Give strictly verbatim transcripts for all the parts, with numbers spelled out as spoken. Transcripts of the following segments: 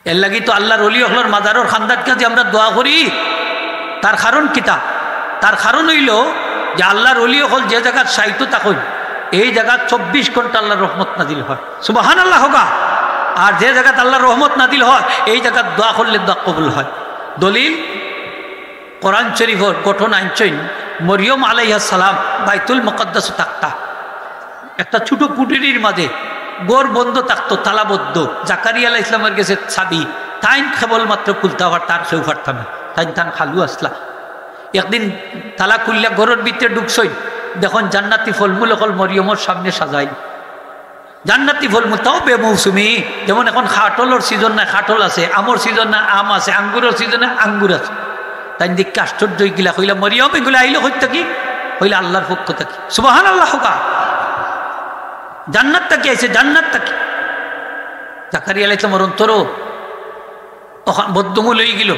এর লাগি তো আল্লাহর ওলি অকলর মাজারর কান্দাত গিয়া যে আমরা দোয়া করি, তার কারণ কিতা? তার কারণ অইলো যে আল্লাহর ওলি অকল যে জাগাত শায়িত থাকইন, এই জাগাত চব্বিশ ঘন্টা আল্লাহর রহমত নাজিল হয়। সুবহানাল্লাহ কউক্কা। আর যে জাগাত আল্লাহর রহমত নাজিল হয়, এই জাগাত দোয়া করলে দোয়া কবুল হয়। দলিল, কোরআন শরীফর ঘটনা আনছইন, মরিয়ম আলাইহাস সালাম বাইতুল মুকাদ্দাসো থাকতা, একটা ছোট কুটিরির মাঝে, ঘর বন্ধ থাকতো, তালাবদ্ধ। জাকারিয়া আলাইহিস সালামর গেছে চাবি, তাইন কেবলমাত্র খুলতা পারতা, আর কেউ পারতা না, তাইন তান খালু আছলা। একদিন তালা খুলিয়া ঘরর ভিতরে ঢুকছইন, দেখইন জান্নাতি ফলমূল অকল মরিয়মর সামনে সাজাইল। জান্নাতি ফলমূল, তাও বেমৌসুমি। যেমন এখন কাঠলর সিজন নায়, কাঠল আছে, আমর সিজন নায়, আম আছে, আঙ্গুরর সিজনে আঙ্গুর আছে। তাইন দেখি আশ্চর্য অইগেলা, কইলা, "মরিয়ম, ইগুলা আইলো কই থাকি?" কইলা, "আল্লাহর পক্ষ থাকি।" সুবহানাল্লাহ কউক্কা। জান্নাত থাকি আইছে, জান্নাত থাকি। জাকারিয়া আলাইহিস সালামর অন্তরো অখান বদ্ধমূল অইগেলো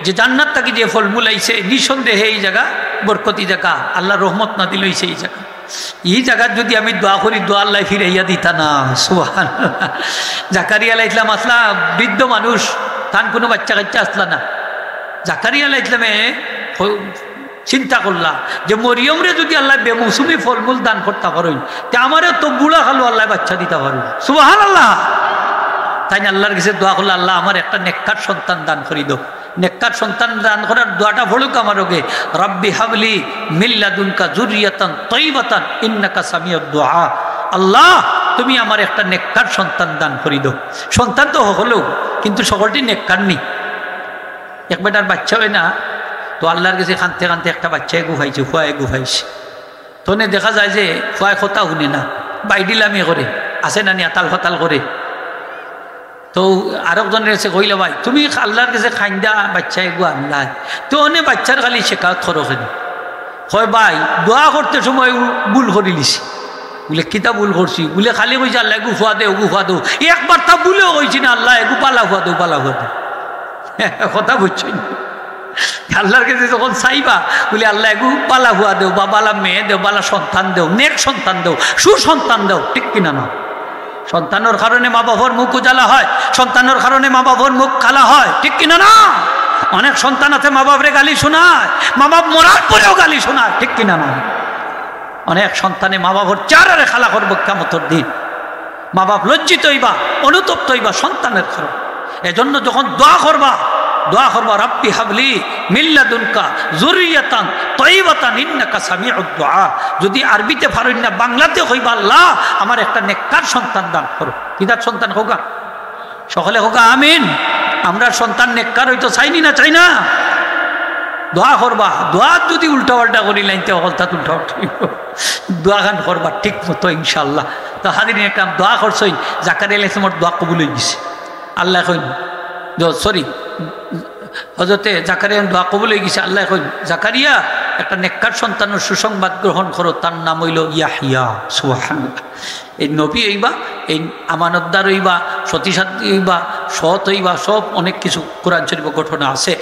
যে জান্নাত থাকি যে ফলমূল আইছে, নিঃসন্দেহে এই জাগা বরকতি জাগা, আল্লাহর রহমত নাজিল অইছে এই জাগা। এই জাগাত যদি আমি দোয়া করি, দোয়া আল্লায় ফিরাইয়া দিতা না। সুবহানাল্লাহ। জাকারিয়া আলাইহিস সালাম আছলা বৃদ্ধ মানুষ, তান কুনু বাইচ্চা কাইচ্চা আছলা না। জাকারিয়া আলাইহিস সালামে হ-, চিন্তা করলা যে মরিয়মরে যদি আল্লায় বেমৌসুমি ফলমূল দান করতা পারইন, তে আমারে তো বুড়া কালো আল্লায় বাইচ্চা দিতা পারইন। সুবহানাল্লাহ। তাইন আল্লাহর গেছে দোয়া করলা, "আল্লাহ, আমারে একটা নেককার সন্তান দান করি দেও।" নেককার সন্তান দান করার দোয়াটা পড়উক্কা আমার লগে, "রাব্বি হাবলি মিল্লাদুনকা যুররিয়াতান তাইয়্যিবাতান ইন্নাকা সামিউদ দুআ।" আল্লাহ, তুমি আমারে একটা নেককার সন্তান দান করি দেও। সন্তান তো হকলউ, কিন্তু হকলটি নেককার নি। এক বেটার বাইচ্চা অয় না, তো আল্লাহর গেছে কানতে কানতে একটা বাইচ্চা এগু পাইছে, পুয়া এগু পাইছে। তনে দেখা যায় যে পুয়ায় কথা হুনে না, বাইডিলামি করে, আছে না নি, আতাল ফাতাল করে। তো আরকজনর গেছে কইলা, "ভাই, তুমি আল্লাহর গেছে কাইন্দা বাইচ্চা এগু আনলায়, তো অনে বাইচ্চার খালি শেকায়ত করো কেনে?" কয়, "ভাই, দোয়া করতে সময় উ-, ভুল করিলিছি।" বুলে, "কিতা ভুল করছি?" বুলে, "খালি কইছি, 'আল্লাহ, এগু পুয়া দেও, এগু পুয়া দেও।' একবারতা ভুলেও কইছি না, 'আল্লাহ, এগু বালা পুয়া দেও, বালা পুয়া দেও।'" কথা বুঝছইন? আল্লাহর গেছে যখন চাইবা, বুলে, "আল্লাহ, এগু বালা পুয়া দেও, বা বালা মেয়ে দেও, বালা সন্তান দেও, নেক সন্তান দেও, সুসন্তান দেও।" ঠিক কিনা না? সন্তানর কারণে মা বাপর মুখ উজালা হয়, সন্তানর কারণে মা বাপর মুখ কালা হয়, ঠিক কিনা না? অনেক সন্তান আছে মা বাপরে গালি শোনায়, মা বাপ মরার পরেও গালি শোনায়, ঠিক কিনা না? অনেক সন্তানে মা বাপর চেহারারে কালা করবো কিয়ামতর দিন। মা বাপ লজ্জিত অইবা, অনুতপ্ত অইবা সন্তানর কারণে। এজন্য যখন দোয়া করবা, দোয়া করবা, "রাব্বি হাবলি মিল্লাদুনকা যুররিয়াতান তাইয়্যিবাতান ইন্নাকা সামিউদ দুআ।" যদি আরবিতে পারইন না, বাংলাতে কইবা, "আল্লাহ, আমারে একটা নেককার সন্তান দান করো।" কিতার সন্তান কউক্কা? সকলে কউক্কা, "আমিন।" আমরা সন্তান নেককার অইতো চাইনি না, চাই না? দোয়া করবা, দোয়া যদি উল্টা পাল্টা করিলাইন, তে হকলতাত উল্টা পাল্টা অইবো। দোয়াখান করবা ঠিক মতো, ইনশাআল্লাহ। তো হাজিরিন একরাম, দোয়া করছইন, জাকারিয়া আলাইহিস সালামর দোয়া কবুল অইগেছে। আল্লায় কইন, জ-, sorry, হজরতে জাকারিয়ার দোয়া কবুল অইগেছে। আল্লায় কইন, "জাকারিয়া, একটা নেককার সন্তানর সুসংবাদ গ্রহণ করো, তার নাম অইলো ইয়াহিয়া।" সুবহানাল্লাহ। এই নবী অইবা, এই আমানতদার অইবা, সতীসাধ্বী অইবা, সৎ অইবা, সব অনেক কিছু কোরআন শরীফো ঘটনা আছে।